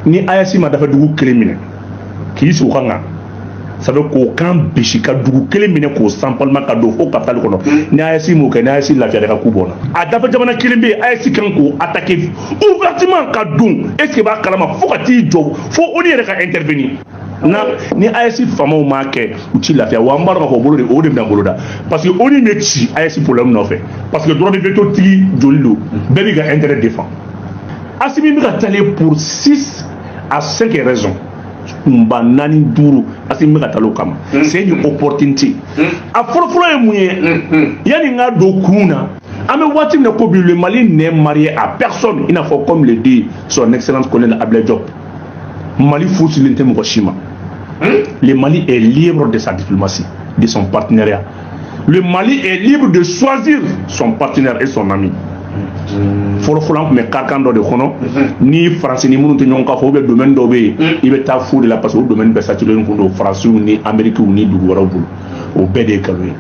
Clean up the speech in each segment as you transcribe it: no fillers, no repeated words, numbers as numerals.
Ni AES ma dafa dugu kelen minɛ k'i sigi o kan kan, ça veut k'o kan bisi ka dugu kelen minɛ k'o sanpalima ka don fo capitale kɔnɔ. Ni AES m'o kɛ, ni AES lafiyara, ka ku bɔnna. A dafa jamana kelen bɛ yen, AES kan k'o attaquer ouvertement ka don. Est ce que b'a kalama fo ka t'i jɔ fo ONU yɛrɛ ka intervenir? Na ni AES faamaw m'a kɛ, u ti lafiya. Wa an b'a dɔn k'a fɔ o bolo de, o de bɛna boloda, parce que ONU bɛ ci AES problème nɔfɛ, parce que droit de veto tigi joli don, bɛɛ b'i ka intérêt défend. Assimi bɛ ka taalen pour 6 à 5 raisons, kunba naani duuru. Assimi bɛ ka taa o kama, c'est une opportunité. A fɔlɔfɔlɔ ye mun ye? Yanni n ka don kun na, an bɛ waati min na ko bi, le Mali n'est marié à personne, i n'a fɔ comme le dit son excellence colonel Ablaye Diop, Mali furusilen tɛ mɔgɔ si ma. Le Mali est libre de sa diplomatie, de son partenariat. Le Mali est libre de choisir son partenaire et son ami. Fɔlɔfɔlɔ, an tun bɛ karikan dɔ de kɔnɔ ni Faransi ni minnu tɛ ɲɔgɔn kan fɔ, ou bien domaine dɔw bɛ yen, i bɛ taa fu de la, parce que o domaine bɛɛ saturé kun don Faransiw ni Amérikiw ni dugu wɛrɛw bolo. O bɛɛ de ye nkalon ye.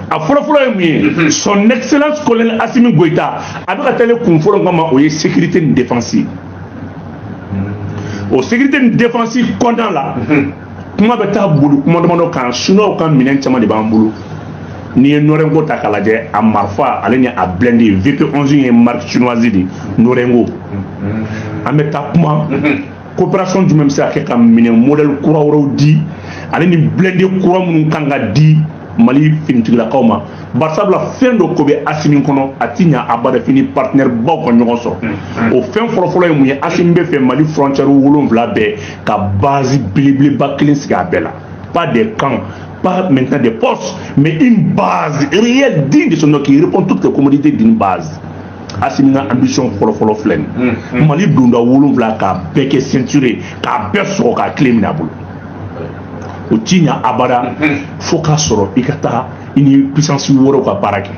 A fɔlɔfɔlɔ ye mun ye? Son excellence colonel Assimi Goïta a bɛ ka taa ne kun fɔlɔ kama, o ye sécurité ni défense ye. O sécurité ni défense kɔnɔna la, kuma bɛ taa boli kuma damadɔ kan. Chinois ka minɛn caman de b'an bolo. N'i ye Norinco ta k'a lajɛ, a marifa ale ni a blindé VP11 ye marque chinoise de Norinco. An bɛ taa kuma coopération jumɛn bɛ se ka kɛ ka minɛn modèle kura wɛrɛw di, ale ni blindé kura minnu kan ka di Mali finitigilakaw ma. Barisabula fɛn dɔ ko bɛ Asimi kɔnɔ, a ti ɲa abada f'i ni partenaire baw ka ɲɔgɔn sɔrɔ. O fɛn fɔlɔfɔlɔ ye mun ye? Asimi bɛ fɛ Mali frontière 7 bɛɛ ka base belebeleba kelen sigi a bɛɛ la. Pas des camps, pas maintenant des postes, mais une base réelle digne de son nom qui répond toutes les commodités d'une base. Asimi ka ambition fɔlɔfɔlɔ filɛ nin ye: Mali donda 7, k'a bɛɛ kɛ ceinture, k'a bɛɛ sɔgɔ, k'a tile minɛ a bolo. O ti ɲa abada fo k'a sɔrɔ i ka taga i ni puissance wɛrɛw ka baara kɛ.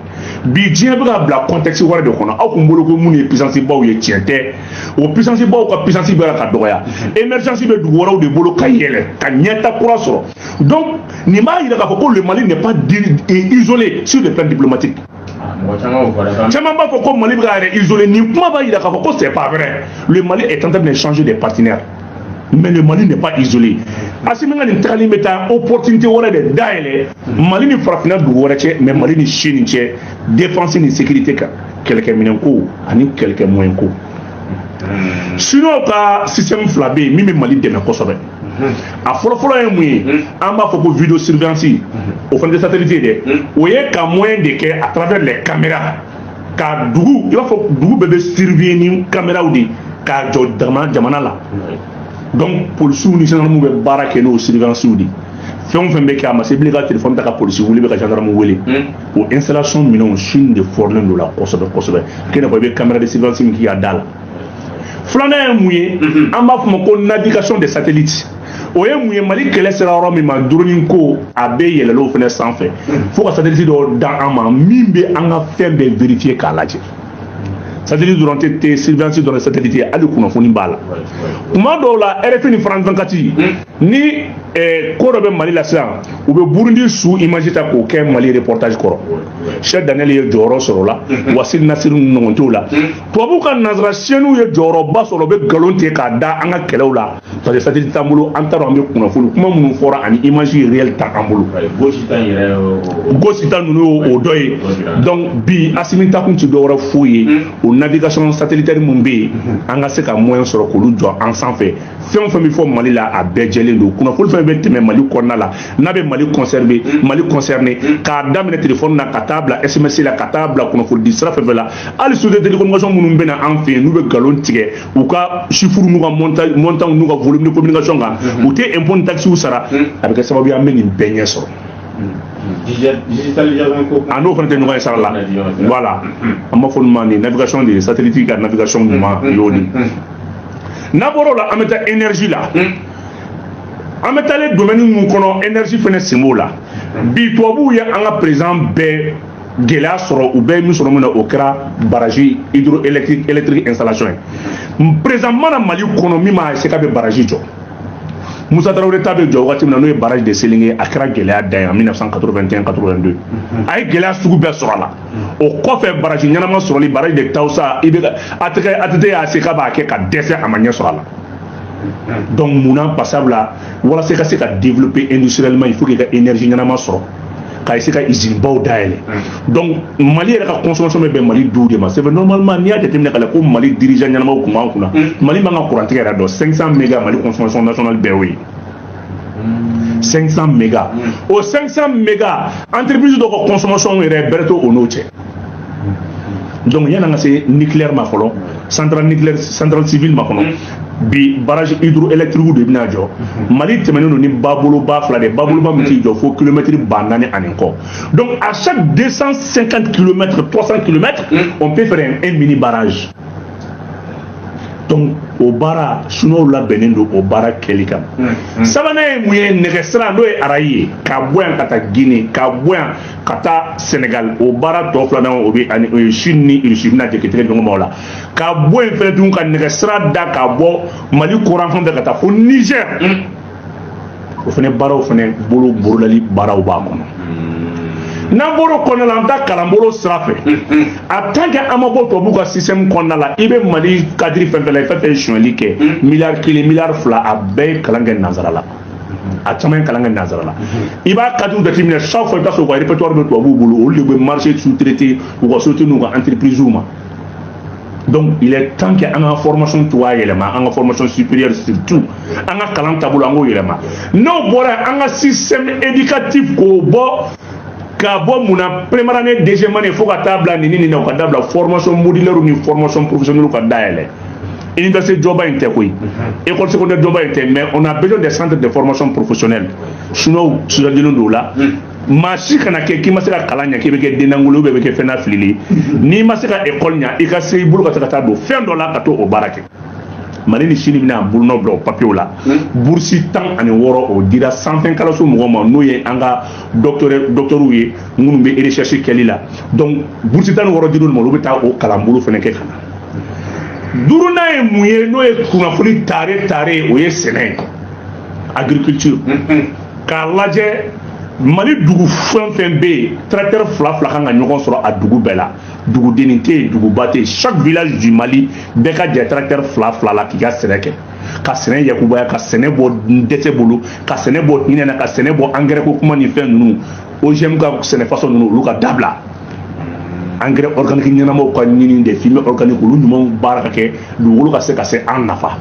Bi diɲɛ bɛ ka bila contexte wɛrɛ de kɔnɔ. Aw kun bolo ko minnu ye puissance baw ye, tiɲɛ tɛ. O puissance baw ka puissance bɛ ka dɔgɔya, émergence bɛ dugu wɛrɛw de bolo ka yɛlɛ ka ɲɛta kura sɔrɔ. Donc nin b'a yira k'a fɔ ko le Mali n'est pas isolé sur le plan diplomatique. Caman b'a fɔ ko Mali bɛ k'a yɛrɛ isolé. Nin kuma b'a yira k'a fɔ ko c'est pas vrai. Le Mali est en train de changer des partenaires, mais le Mali n'est pas isolé. Asimi ka nin tagali bɛ taa opportunité wɛrɛ de dayɛlɛ Mali ni farafinna dugu wɛrɛ cɛ, mais Mali ni Chine cɛ, défense ni sécurité kan, kɛlɛkɛminɛnko ani kɛlɛkɛ moyen ko. Chinois ka système fila bɛ yen min bɛ Mali dɛmɛ kosɛbɛ. A fɔlɔfɔlɔ ye mun ye? An b'a fɔ ko vidéo surveillance. O fana tɛ satellite ye dɛ, o ye ka moyen de kɛ à travers les caméras ka dugu, i b'a fɔ dugu bɛɛ bɛ surveiller ni caméraw de k'a jɔ jamana la. Donc polisiw ni gendarmew bɛ baara kɛ n'o surveillance de. Fɛn o fɛn bɛ kɛ, a ma se bilen ka téléphone ta ka polisi wele, bɛ ka gendarme wele. O installation minɛnw, Chine de fɔrilen don la kosɛbɛ kosɛbɛ, k'i n'a fɔ i bɛ caméra de surveillance min k'i ka da la. Filanan ye mun ye? An b'a fɔ ma ko navigation des satellites. O ye mun ye? Mali kɛlɛ sera yɔrɔ min ma, drone ko a bɛ yɛlɛla o fɛnɛ sanfɛ, fo ka satellite dɔw dan an ma min bɛ an ka fɛn bɛɛ vérifier k'a lajɛ. Satellite dɔrɔn tɛ surveillance dɔrɔn satellite ye, hali kunnafoni b'a la. Kuma dɔw la, RFI ni France 24 ni ko dɔ bɛ Mali la sisan, u bɛ Burundi su image ta k'o kɛ Mali reportage kɔrɔ. Cheikh Daniel ye jɔyɔrɔ sɔrɔ o la, Wasili Nasiru ɲɔgɔn t'o la. Tubabuw ka nanzara chaîne ye jɔyɔrɔba sɔrɔ, u bɛ nkalon tigɛ k'a da an ka kɛlɛw la, parce que satellite t'an bolo, an t'a dɔn an bɛ kunnafoni kuma minnu fɔra ani image réelle t'an bolo. Gosi ta ninnu y'o dɔ ye. Donc bi Asimi ta kun ti dɔwɛrɛ foyi ye, o navigation satellitaire mun bɛ yen, an ka se ka moyen sɔrɔ k'olu jɔ an sanfɛ. Fɛn o fɛn bɛ fɔ Mali la, a bɛɛ jɛlen don. Kunnafoni fɛn bɛ tɛmɛ Mali kɔnɔna la n'a bɛ Mali conserver, Mali concerné, k'a daminɛ téléphone na ka taa bila SMS la, ka taa bila kunnafoni di sira fɛn fɛn la, hali société de télécommunication minnu bɛ na an fɛ yen, n'u bɛ nkalon tigɛ u ka chiffres n'u ka montant n'u ka volume de communication kan, u tɛ impôt ni taxes sara, a bɛ kɛ sababu ye an bɛ nin bɛɛ ɲɛ sɔrɔ. A n'o fana tɛ ɲɔgɔn ye sara la. Voilà, an b'a fɔ olu ma nin navigation de satellite ka navigation ɲuman y'o de. N'a bɔra o la, an bɛ taa énergie la. An bɛ taalen domaine mun kɔnɔ, énergie fɛnɛ sen b'o la. Bi tubabuw ye an ka président bɛɛ gɛlɛya sɔrɔ, u bɛɛ ye min sɔrɔ min na, o kɛra barrage hydroélectrique, électrique installation ye. Président mana Mali kɔnɔ min m'a essayer k'a bɛ barrage jɔ. Musa Tarawele ta bɛ jɔ wagati min na, n'o ye barrage de Sélingué, a kɛra gɛlɛya dan ye en 1981 82. A ye gɛlɛya sugu bɛɛ sɔrɔ a la. O kɔfɛ, barrage ɲɛnama sɔrɔli, barrage de Taoussa, i bɛ ATT y'a se k'a b'a kɛ ka dɛsɛ, a ma ɲɛ sɔrɔ a la. Donc munna? Basabula walasa i ka se ka développer industriellement, il faut k'i ka énergie ɲɛnama sɔrɔ ka se ka usine baw dayɛlɛ. Donc Mali yɛrɛ ka consommation bɛ bɛn Mali duw de ma. C'est vrai, normalement, n'i y'a jateminɛ ka lajɛ ko Mali dirigeant ɲɛnamaw kun b'an kunna, Mali man ka courant tigɛ yɛrɛ dɔn. 500 méga, Mali consommation nationale bɛɛ y'o ye, 500 méga. O 500 méga, entreprise dɔw ka consommation yɛrɛ bɛrɛ t'o n'o cɛ. Donc yan'an ka se nucléaire ma fɔlɔ, centrale nucléaire, centrale civile ma kɔnɔ bi, barrage hydroélectrique de bɛna jɔ. Mali tɛmɛnen don ni baboloba fila de, baboloba min t'i jɔ fo kilomètre 4000 ani kɔ. Donc à chaque 250 kilomètres, 300 kilomètres, on peut faire un mini barrage. Donc o baara, chinois labɛnnen don o baara kɛli kama. Sabanan ye mun ye? Nɛgɛsira, n'o ye rail ye, ka bɔ yan ka taa Guinée, ka bɔ yan ka taa Sénégal. O baara tɔ filanan, o bɛ ani o ye Chine ni Russie bɛna jɛ tɛgɛ ɲɔgɔn ma o la. Ka bɔ yen fɛnɛ tuguni, ka nɛgɛsira da ka bɔ Mali kɔrɔn fan fɛ ka taa fo Niger. O fɛnɛ baaraw fɛnɛ bolo bololali baaraw b'a kɔnɔ. N'an bɔr'o kɔnɔna la, an taa kalanbolo sira fɛ. En tant que an ma bɔ tubabuw ka système kɔnɔna la, i bɛ Mali cadre fɛn fɛn la, fɛn fɛn ye sonyali kɛ miliyari 1, miliyari 2, a bɛɛ ye kalan kɛ nanzara la, a caman ye kalan kɛ nanzara la. I b'a cadre jateminɛ, chaque fois i bɛ taa sɔrɔ u ka répertoire bɛ tubabuw bolo, olu de bɛ marché sous-traité u ka société n'u ka entreprise ma. Donc il est temps que an ka formation cogoya yɛlɛma, an ka formation supérieure surtout, an ka kalan taabolo, an k'o yɛlɛma. N'o bɔra, an ka système éducatif, k'o bɔ ka bɔ mun na? Première année, deuxième année, fo ka taa bila nin ni nin na, o ka dabila. Formation modulaire ni formation professionnelle ka dayɛlɛ. Université jɔba in tɛ koyi, école secondaire jɔba in tɛ, mais on a besoin des centres de formation professionnelle. Chinois sugandelen don o la. Maa si kana kɛ k'i ma se ka kalan ɲɛ k'i bɛ kɛ dennangolo ou bien bɛ kɛ fɛn na filili. N'i ma se ka école ɲɛ, i ka se i bolo ka se ka taa don fɛn dɔ la ka to o baara kɛ. Mali ni Chine bɛna bolonɔ bila o papiyew la. Bourse 16, o dira sanfɛ kalanso mɔgɔw ma, n'o ye an ka docteurw ye minnu bɛ recherche kɛli la. Donc bourse 16 dir'olu ma, olu bɛ taa o kalanbolo fana kɛ ka na. Duurunan ye mun ye? N'o ye kunnafoni tare tare, o ye sɛnɛ ye, agriculture. K'a lajɛ, Mali dugu fɛn fɛn bɛ yen, tracteur fila fila kan ka ɲɔgɔn sɔrɔ a dugu bɛɛ la. Dugudennin tɛ yen, duguba tɛ yen, chaque village du Mali, bɛɛ ka jɛ tracteur fila fila la k'i ka sɛnɛ kɛ, ka sɛnɛ yakubaya, ka sɛnɛ bɔ dɛsɛ bolo, ka sɛnɛ bɔ hinɛ na, ka sɛnɛ bɔ engrais ko kuma ni fɛn ninnu, OGM ka sɛnɛ façon ninnu, olu ka dabila. Engrais organique ɲɛnamaw ka ɲini, des fumiers organiques, olu ɲumanw baara ka kɛ, dugukolo ka se ka se an nafa.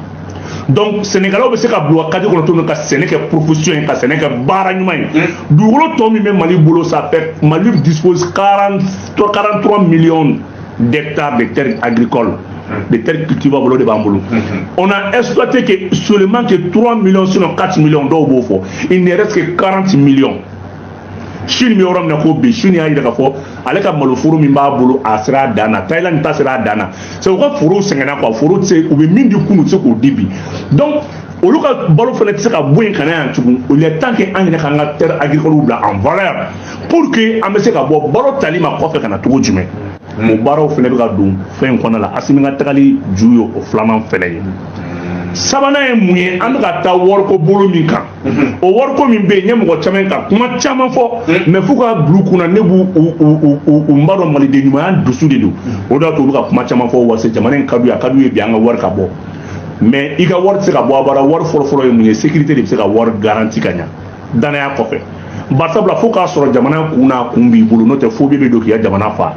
Donc sɛnɛkɛlaw bɛ se ka bila cadre kɔnɔ cogo min ka sɛnɛ kɛ profession ye, ka sɛnɛ kɛ baara ɲuman ye. Dugukolo tɔ min bɛ Mali bolo, ça fait, Mali dispose 40 43 millions d'hectares de terres agricoles, de terres cultivables de b'an bolo. On a exploité que seulement que 3 millions, sinon 4 millions, dɔw b'o fɔ. Il ne reste que 40 millions. Chine bɛ yɔrɔ min na ko bi, Chine y'a jira k'a fɔ ale ka maloforo min b'a bolo, a sera a dan na. Thaïlande ta sera a dan na. C'est u ka forow sɛgɛnna quoi, foro tɛ se, u bɛ min di kunun, u tɛ se k'o di bi. Donc olu ka balo fana tɛ se ka bɔ yen ka na yan tugun. Il est temps que an yɛrɛ k'an ka terre agricole bila en valeur pour que an bɛ se ka bɔ balo tali ma kɔfɛ ka na cogo jumɛn. O baaraw fana bɛ ka don fɛn in kɔnɔna la. Asimi ka tagali ju ye o filanan fana ye. Sabanan ye mun ye? An bɛ ka taa wariko bolo min kan, o wariko min bɛ yen, n ye mɔgɔ caman ka kuma caman fɔ, mais f'u ka bila u kunna, ne b'u u n b'a dɔn maliden ɲumanya dusu de don. O de y'a to olu ka kuma caman fɔ. Wa jamana in ka d'u ye, a ka d'u ye bi an ka wari ka bɔ, mais i ka wari tɛ se ka bɔ a baara. Wari fɔlɔ-fɔlɔ ye mun ye? Sécurité de bɛ se ka wari garanti ka ɲa danaya kɔfɛ. Barisabula fo k'a sɔrɔ jamana kun n'a kun b'i bolo, n'o tɛ fo bɛ don k'i ka jamana fa.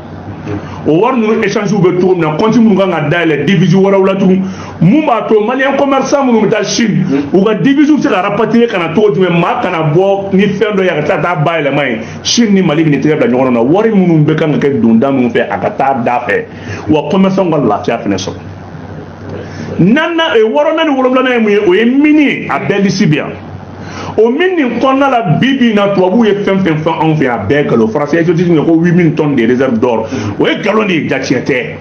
O wari ninnu échange bɛ cogo min na, compte minnu kan ka dayɛlɛ devise wɛrɛw la tugun, mun b'a to malien commerçant minnu bɛ taa Chine, u ka devise bɛ se ka rapatrier ka na cogo jumɛn? Maa kana bɔ ni fɛn dɔ ye a ka taa taa bayɛlɛma yen. Chine ni Mali bɛ nin tɛgɛ bila ɲɔgɔn na, wari minnu bɛ kan ka kɛ donda minnu fɛ, a ka taa da fɛ, wa commerçant ka lafiya fɛnɛ sɔrɔ. Naaninan, wɔɔrɔnan ni wolonwulanan ye mun ye? O ye mine ye, a bɛɛ liste bɛ yan. O min nin kɔnɔna la, bi bi in na, tubabuw ye fɛn fɛn fɔ anw fɛ yan, a bɛɛ nkalon. Français exotisme ko 8000 tonnes de réserve d'or, o ye nkalon de ye, ja tiɲɛ tɛ.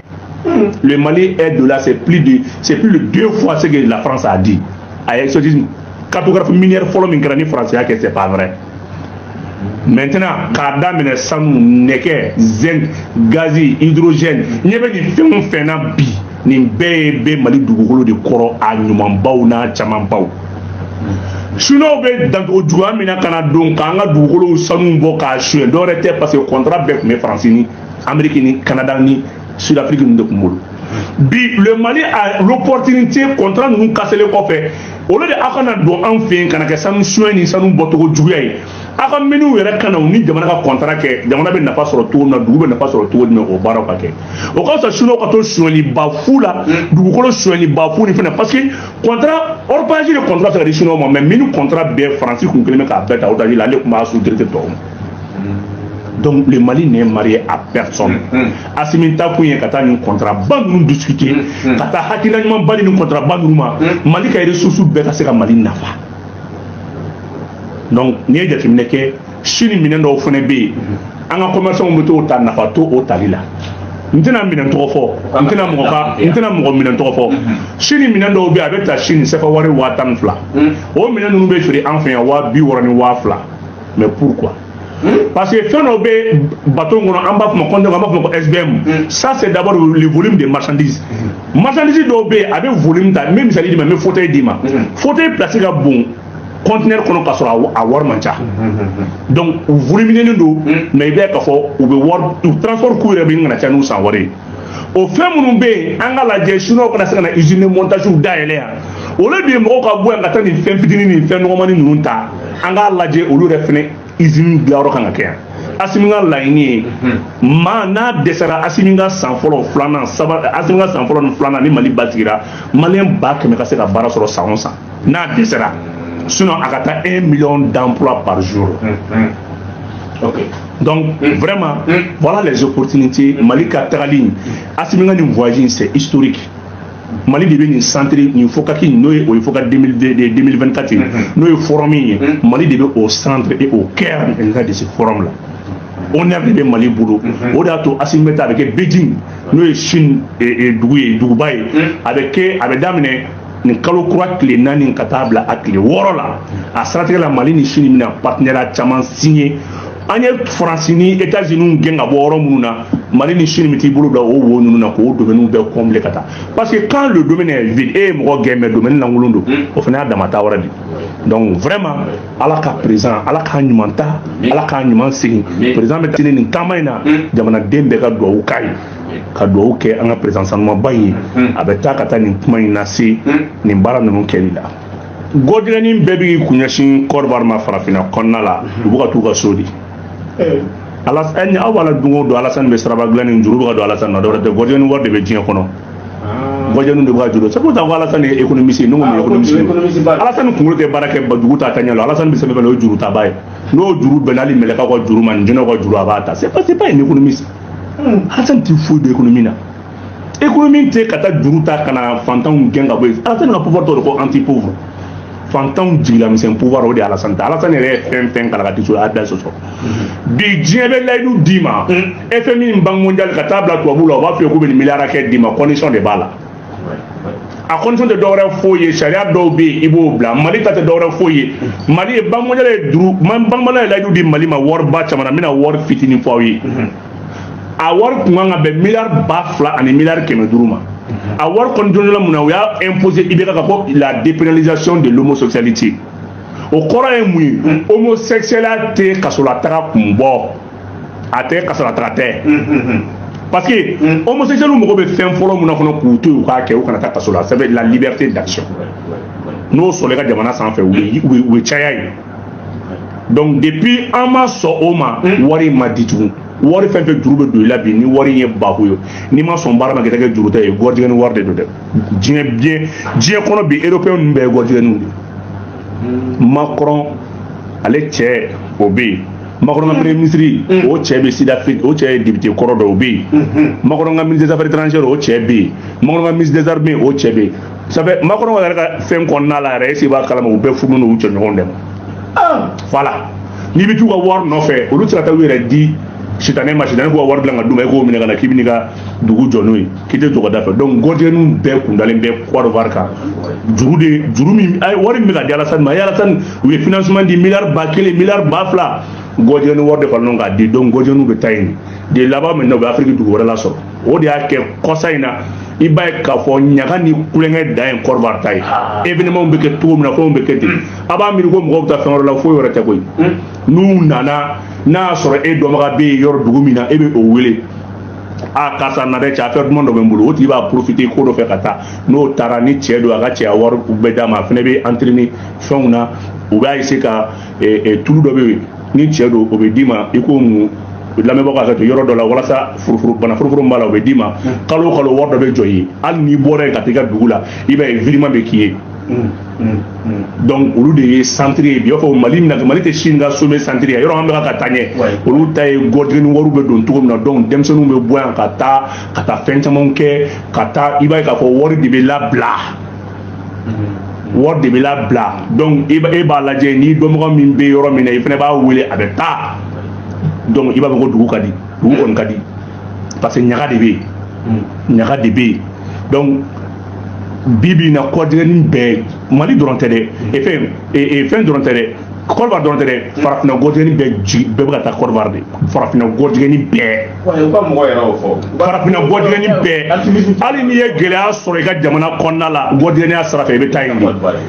Le Mali est de là, c'est plus de deux fois ce que la France a dit. A ye exotisme cartographie minière fɔlɔ min kɛra ni français y'a kɛ, c'est pas vrai. Maintenant, k'a daminɛ sanu, nɛgɛ, zinc, gazi, hydrogène, ɲɛ bɛ nin fɛn o fɛn na bi, nin bɛɛ ye bɛ Mali dugukolo de kɔrɔ, a ɲumanbaw n'a camanbaw. Chinois bɛ dancogo juguya min na ka na don k'an ka dugukolow sanu bɔ k'a suɲɛ, dɔwɛrɛ tɛ, parce que contrat bɛɛ tun bɛ Faransi ni Amérique ni Canada ni Sud-Afrique ninnu de tun bolo. Bi, le Mali a l'opportunité, contrat ninnu casselen kɔfɛ, au lieu de aw kana don an fɛ yen ka na kɛ sanu suɲɛ ni sanu bɔcogo juguya ye, aw ka miniw yɛrɛ ka na u ni jamana ka contrat kɛ, jamana bɛ nafa sɔrɔ cogo min na, dugu bɛ nafa sɔrɔ cogo jumɛn, o baaraw ka kɛ. O ka fisa chinois ka to suɲɛliba fu la, dugukolo suɲɛliba fu ni fɛnɛ, parce que contrat orpaillage de contrat bɛ se ka di chinois ma, mais mine contrat bɛɛ, Faransi kun kelen bɛ k'a bɛɛ ta otage la, ale tun b'a sous-traiter tɔw ma. Donc le Mali n'est marié à personne. Assimi ta kun ye ka taa nin contrat ba ninnu discuter, ka taa hakilina ɲuman ba di nin contrat ba ninnu ma, Mali ka ressources bɛɛ ka se ka Mali nafa. Donc n'i ye jateminɛ kɛ, Chine minɛn dɔw fana bɛ yen, an ka commerçants bɛ t'o ta, nafa t'o o tali la. N tɛna minɛn tɔgɔ fɔ, n tɛna mɔgɔ ka, n tɛna mɔgɔ minɛn tɔgɔ fɔ. Chine minɛn dɔw bɛ yen, a bɛ ta Chine CFA wari 12,000, o minɛn ninnu bɛ feere an fɛ yan 60,000 ni 2,000. Mais pourquoi? Parce que fɛn dɔ bɛ bateau kɔnɔ, an b'a fɔ ma conteneur, an b'a fɔ ma ko SBM. Ça, c'est d'abord le volume de marchandises. Marchandise dɔw bɛ yen, a bɛ volume ta. N bɛ misali d'i ma, n bɛ fauteuil d'i ma. Fauteuil place ka bon conteneur kɔnɔ k'a sɔrɔ a wari man ca. Donc u voluminenen don, mais i b'a ye k'a fɔ u bɛ wari u transport coût yɛrɛ bɛ kana caya n'u san wari ye. O fɛn minnu bɛ yen, an ka lajɛ, chinois kana se ka na usine de montage dayɛlɛ yan. Au lieu de mɔgɔw ka bɔ yan ka taa nin fɛn fitinin nin fɛn nɔgɔmani ninnu ta, an k'a lajɛ, olu yɛrɛ fɛnɛ usine dilanyɔrɔ kan ka kɛ yan. Asimi ka laɲini ye, maa n'a dɛsɛra, Asimi ka san fɔlɔ, filanan, saba, Asimi ka san fɔlɔ ni filanan, ni Mali basigira, Malien 100,000 ka se ka baara sɔrɔ san o san, n'a dɛsɛra. Sinon a ka taa 1 million d'emplois par jour. Donc vraiment, voilà les opportunités. Mali ka tagali, Asimi ka nin voyage, c'est historique. Mali de bɛ nin centre nin FOCAC, n'o ye o ye FOCAC 2024 ye, n'o ye forum ye. Mali de bɛ au centre et au cœur maintenant de ce forum là. Honneur de bɛ Mali bolo. O de y'a to Asimi bɛ taa, a bɛ kɛ Beijing, n'o ye Chine dugu ye, duguba ye. A bɛ kɛ, a bɛ daminɛ nin kalo kura tile 4 ka taa bila a tile 6 la. A siratigɛ la, Mali ni Chine bɛna partenariat caman signé. An ye Faransi ni États-Unis gɛn ka bɔ yɔrɔ minnu na, Mali ni Chine bɛ t'i bolo bila o wo ninnu na k'o domaine bɛɛ combler ka taa, parce que quand le domaine est vide, e ye mɔgɔ gɛn, mais domaine lankolon don, o fana y'a dama taa wɛrɛ de. Donc vraiment, Ala ka président, Ala k'a ɲuman ta, Ala k'a ɲuman segin. Président bɛ taa nin taama in na, jamanaden bɛɛ ka duwawu k'a ye, ka duwawu kɛ an ka président sanumaba in ye. A bɛ taa ka taa nin kuma in lase, nin baara ninnu kɛli la. Gɔdilɛnin bɛɛ b'i kun ɲɛsin Côte d'Ivoire ma. Farafinna kɔnɔna la, u bɛ ka t'u ka so di. Ala aw b'a la, don o don Alasani bɛ siraba dilan ni juru bɛ ka don Alasani na. Dɔwɛrɛ tɛ, gɔdilɛnin wari de bɛ diɲɛ kɔnɔ, gɔdilɛnin de bɛ ka juru. C'est pour ça ko Alasani ye économiste ye. Ne ko mun économiste ye? Alasani kunkolo tɛ baara kɛ, dugu ta ta ɲɛ la. Alasani bɛ sɛbɛn, o ye juru taba ye. N'o juru bɛnna hali mɛlɛkaw ka juru ma, nin jinɛw ka juru, a b'a ta. C'est pas un économiste. Alasani tɛ foyi dɔn économie na. Économie tɛ ka taa juru ta ka na fantanw gɛn ka bɔ yen. Alasani ka pouvoir tɔgɔ de ko anti pauvre, fantanw jigilamisɛn pouvoir, o de ye Alasani ta. Alasani yɛrɛ ye fɛn fɛn kalan ka di so, a y'a da sɔsɔ. Bi diɲɛ bɛ layidu d'i ma, FMI, Banque mondiale, ka taa bila tubabuw la, u b'a fɔ i ye k'u bɛ nin miliyari hakɛ d'i ma, condition de b'a la. A condition tɛ dɔwɛrɛ foyi ye, sariya dɔw bɛ yen, i b'o bila. Mali ta tɛ dɔwɛrɛ foyi ye. Mali ye, Banque mondiale ye juru, Banque mondiale ye layidu di Mali ma wariba caman na. N bɛna wari fitinin fɔ aw ye. A wari kun kan ka bɛn miliyari 2500 ma. A wari kɔni mun na u y'a imposer IBK kan ko la dépénalisation de l'homosexualité? O kɔrɔ ye mun ye? Homosexualité tɛ kasolataga kun bɔ, a tɛ kasolataga tɛ, parce que homosexuels mago bɛ fɛn fɔlɔ mun na fɔlɔ k'u to yen u k'a kɛ, u kana taa kaso la, c'est la liberté d'action. N'o sɔrɔ i ka jamana sanfɛ, u bɛ caya yen. Donc depuis an ma sɔn o ma, wari ma di tugun. Wari fɛn fɛn juru bɛ don i la bi, ni wari in ye bako ye, n'i ma sɔn baara ma k'i kɛ juru ta ye, gɔrijɛgɛ ni wari de don dɛ. Diɲɛ diɲɛ diɲɛ kɔnɔ bi, européen ninnu bɛɛ ye gɔrijɛgɛninw de. Macron, ale cɛ o bɛ yen, Macron ka premier ministre, o cɛ bɛ Sud-Afrique, o cɛ ye député kɔrɔ dɔ, o bɛ yen. Macron ka ministre des affaires étrangères, o cɛ bɛ yen. Macron ka ministre des armées, o cɛ bɛ yen. Ça fait Macron yɛrɛ ka fɛn kɔnɔna la yɛrɛ, est-ce que i b'a kalama, u bɛɛ furulen don u cɛɲɔgɔn de ma. Voilà, n'i bɛ t'u ka wari nɔfɛ, olu tɛ se ka taa u yɛrɛ di sitanɛ ma. Sitanɛ k'u ka wari dilan ka d'u ma, e k'o minɛ ka na k'i bɛ n'i ka dugu jɔ n'o ye, k'i tɛ jɔ ka da fɛ. Donc gɔrijɛninw bɛɛ kundalen bɛ Côte d'Ivoire kan. Juru de, juru min, a ye wari min bɛ ka di Alasani ma, a ye Alasani, u ye financement di miliyari 1000, miliyari 2000, gɔrijɛnin wari de faralen k'a di. Donc gɔrijɛninw bɛ taa yen de laban. Maintenant, u bɛ Afiriki dugu wɛrɛ lasɔrɔ. O de y'a kɛ kɔsa in na, I b'a ye k'a fɔ ɲaga ni kulonkɛ dan ye Côte d'Ivoire ta ye. Événement bɛ kɛ cogo min na, fɛnw bɛ kɛ ten. A b'a miiri ko mɔgɔw bɛ taa fɛn wɛrɛ la, foyi wɛrɛ tɛ koyi. N'u nana, n'a y'a sɔrɔ e dɔnbaga bɛ yen yɔrɔ dugu min na, e bɛ o wele: a karisa, na dɛ, cɛ, affaire duman dɔ bɛ n bolo. O tigi b'a profiter ko dɔ fɛ ka taa. N'o taara ni cɛ don, a ka cɛya wari bɛ d'a ma. A fana bɛ entraîner fɛnw na. U b'a essayer ka tulu dɔ bɛ yen, ni cɛ don, o bɛ d'i ma. I ko mun, lamɛnbagaw ka hakɛ to, yɔrɔ dɔ la walasa furufuru bana furufuru min b'a la, o bɛ d'i ma. Kalo o kalo, wari dɔ bɛ jɔ i ye. Hali n'i bɔra yen ka taa i ka dugu la, i b'a ye virement bɛ k'i ye. Donc olu de ye centre ye bi. I b'a fɔ Mali min na, Mali tɛ Chine ka sommet centre ye, yɔrɔ an bɛ ka taa ɲɛ. Olu ta ye gɔdigɛni wariw bɛ don cogo min na. Donc denmisɛnninw bɛ bɔ yan ka taa fɛn caman kɛ ka taa. I b'a ye k'a fɔ wari de bɛ labila, wari de bɛ labila. Donc e b'a lajɛ, ni dɔnbaga min bɛ yɔrɔ min na, i fana b'a wele, a bɛ taa. Donc i b'a fɔ ko dugu ka di, dugu kɔni ka di, parce que ɲaga de bɛ yen, ɲaga de bɛ yen. Donc bi bi in na, kɔdigɛni bɛɛ, Mali dɔrɔn tɛ dɛ, fɛn fɛn dɔrɔn tɛ dɛ, Côte d'Ivoire dɔrɔn tɛ dɛ, farafinna gɔdigɛni bɛɛ ji bɛɛ bɛ ka taa Côte d'Ivoire de, farafinna gɔdigɛni bɛɛ. U ka mɔgɔ yɛrɛ y'o fɔ. Farafinna gɔdigɛni bɛɛ, hali n'i ye gɛlɛya sɔrɔ i ka jamana kɔnɔna la, gɔdigɛniya sira fɛ, i bɛ taa yen de,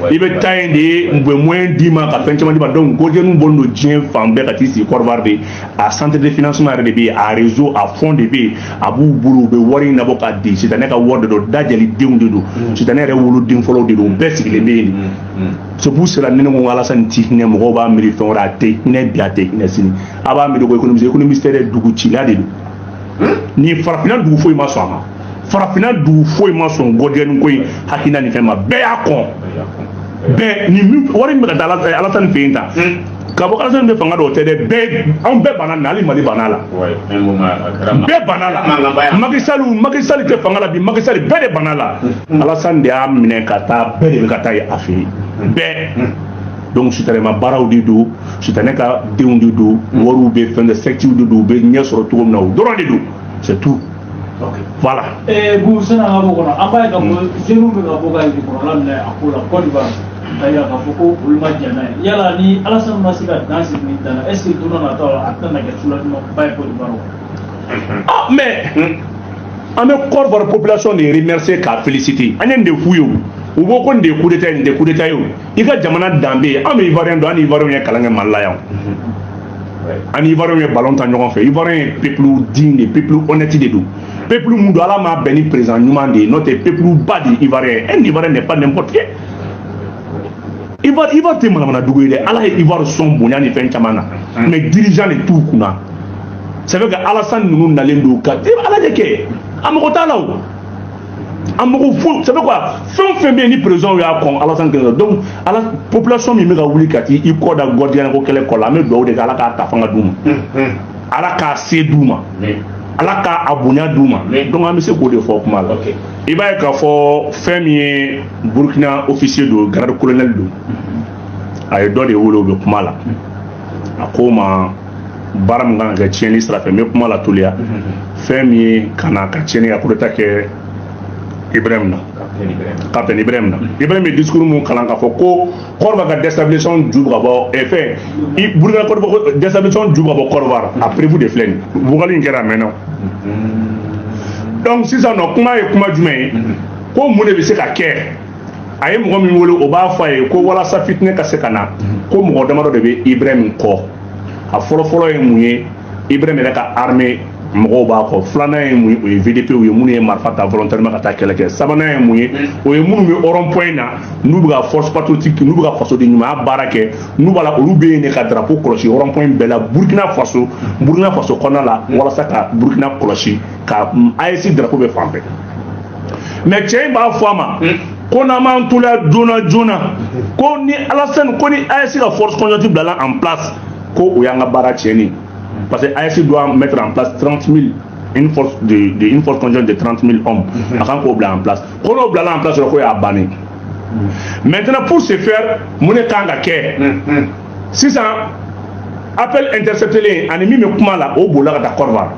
i bɛ taa yen de, u bɛ moyen d'i ma ka fɛn caman d'i ma. Donc gɔdigɛniw bɔlen don diɲɛ fan bɛɛ ka t'i sigi Côte d'Ivoire de. A centre de financement yɛrɛ de bɛ yen, a réseau, a fond de bɛ yen, a b'u bolo, u bɛ wari in labɔ k'a di. Sitanɛ ka wari de don, dajalidenw de don, sitanɛ yɛrɛ woloden fɔlɔw de don, u bɛɛ sigilen bɛ yen de. C'est pour cela ni ne ko Alassane ti hinɛ, mɔgɔw b'a miiri fɛn wɛrɛ. A tɛ hinɛ bi, a tɛ hinɛ sini. A b'a miiri ko économiste, économiste tɛ dɛ, dugutila de don. Ni farafinna dugu foyi ma sɔn a ma, farafinna dugu foyi ma sɔn gɔdigɛni ko in hakilina ni fɛn ma, bɛɛ y'a kɔn, bɛɛ. Ni min wari min bɛ ka taa Alassane fɛ yen tan, ka bɔ Alassane bɛ fanga dɔw tɛ dɛ, bɛɛ, anw bɛɛ banna nin na, hali Mali banna la, bɛɛ banna la. Macky Sall, Macky Sall tɛ fanga la bi, Macky Sall, bɛɛ de banna la. Alassane de y'a minɛ ka taa, bɛɛ de bɛ ka taa yen a fɛ yen, bɛɛ. Donc sitanɛma baaraw de don, sitanɛ ka denw de don, wariw bɛ fɛn dɛ, sectes de don, u bɛ ɲɛ sɔrɔ cogo min na, o dɔrɔn de don, c'est tout. Voilà. Bu sani an ka bɔ kɔnɔ, an b'a ye k'a fɔ jeunes bɛ ka bɔ ka yirikɔrɔla minɛ a ko la Côte d'Ivoire, ka yira k'a fɔ ko olu ma jɛn n'a ye. Yala ni Alassane ma se ka dan sigi nin dan na, est ce que don dɔ nataw la, a tɛna na kɛ soulagement ba ye Côte d'Ivoire wa? Ah, mais an bɛ Côte d'Ivoire population de remercier k'a féliciter. An ye nin de f'u ye, o u ko ko nin de ye coup d'état ye, nin tɛ coup d'état ye. O i ka jamana danbe ye. An bɛ Ivoirien dɔn, an ni Ivoirien ye kalan kɛ Mali la yan, an ni Ivoirien ye ballon ta ɲɔgɔn fɛ. Ivoirien ye peuple digne de, peuple honnête de don, peuple mun don, Ala m'a bɛn ni président ɲuman de ye, n'o tɛ peuple ba de ye Ivoirien. Un Ivoirien n'est pas n'importe qui. Ivoire, Ivoire tɛ manamana dugu ye dɛ. Ala ye Ivoire sɔn bonya ni fɛn caman na, mais dirigeant de t'u kunna. C'est vrai que Alassane ninnu nalen don ka Ala de kɛ, a mago t'a la, o a mago foyi. C'est quoi, fɛn o fɛn bɛ yen ni président y'a kɔn, Alassane kelen. Donc ala population min bɛ ka wuli ka t'i kɔ da gɔdiyana ko kɛlɛ kɔ la, an bɛ dugawu de kɛ, Ala k'a ta fanga d'u ma, Ala k'a se d'u ma, Ala k'a bonya d'u ma. Donc an bɛ se k'o de fɔ kuma la. I b'a ye k'a fɔ fɛn min ye, Burukina officier don, grade colonel don, a ye dɔ de wele, o bɛ kuma la. A ko ma baara min kan ka kɛ tiɲɛni sira fɛ, n bɛ kuma la toliya. Fɛn min ye ka na ka tiɲɛni ka coup d'état kɛ Ibrahim na, capitaine Ibrahim na. Ibrahim ye discours mun kalan k'a fɔ ko Côte d'Ivoire ka déstabilisation ju bɛ ka bɔ fɛn Burukina Côte d'Ivoire déstabilisation ju bɛ ka bɔ Côte d'Ivoire, a preuve de filɛ nin vocal in kɛra, a mɛnna. Donc sisan nɔ, kuma ye kuma jumɛn ye? Ko mun de bɛ se ka kɛ? A ye mɔgɔ min wele, o b'a fɔ a ye ko walasa fitinɛ ka se ka na, ko mɔgɔ damadɔ de bɛ Ibrahim kɔ. A fɔlɔ-fɔlɔ ye mun ye? Ibrahim yɛrɛ ka armée mɔgɔw b'a kɔ. Filanan ye mun ye? O ye VDP ye, minnu ye marifa ta volontairement ka taa kɛlɛ kɛ. Sabanan ye mun ye? O ye minnu bɛ rond point na, n'u bɛ ka force patriotique, n'u bɛ ka fasoden ɲumanya baara kɛ, n'u b'a la, olu bɛ yen de ka drapeau kɔlɔsi rond point bɛɛ la Burkina Faso, Burkina Faso kɔnɔna la, walasa ka Burkina kɔlɔsi, ka AES drapeau bɛ fan bɛɛ. Mais cɛ in b'a fɔ a ma ko n'an m'an tola joona joona, ko ni Alassane, ko ni AES ka force conjointe bilala en place, ko o y'an ka baara tiɲɛni, parce que AES doit mettre en place 30 000, une force conjointe de 30 000 hommes. A kan k'o bila en place. Ko n'o bilala en place dɔrɔn, ko y'a bannen. Maintenant, pour ce faire, mun de kan ka kɛ sisan? Appel intercepté ani min bɛ kuma la, o bolila ka taa Côte d'Ivoire.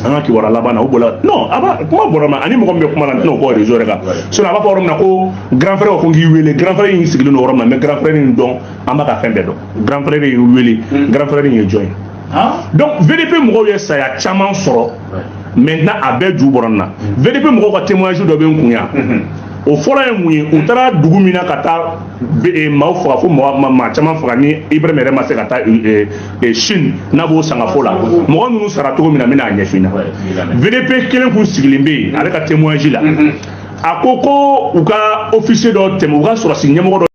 An ka kibaruya laban na, o bolila. Non, a b'a kuma bɔra ma ani mɔgɔ min bɛ kuma la, n tɛna o fɔ réseau yɛrɛ kan. Sinon a b'a fɔ yɔrɔ min na ko grand frère ko n k'i wele, grand frère in sigilen don yɔrɔ min na, n bɛ grand frère in dɔn, an b'a ka fɛn bɛɛ dɔn. Grand frère in wele, grand frère in ye jɔn ye? Donc VDP mɔgɔw ye saya caman sɔrɔ. Maintenant, a bɛɛ ju bɔra nin na. VDP mɔgɔw ka témoignage dɔ bɛ n kun yan. O fɔlɔ ye mun ye? U taara dugu min na ka taa maaw faga, fo maa caman faga, ni Ibrahim yɛrɛ ma se ka taa Chine n'a b'o sangafo la, mɔgɔ ninnu sara cogo min na, n bɛna a ɲɛf'i ɲɛna. VDP kelen kun sigilen bɛ yen, ale ka témoignage la, a ko ko u ka officier dɔ tɛmɛ, u ka sɔrɔsi ɲɛmɔgɔ dɔ.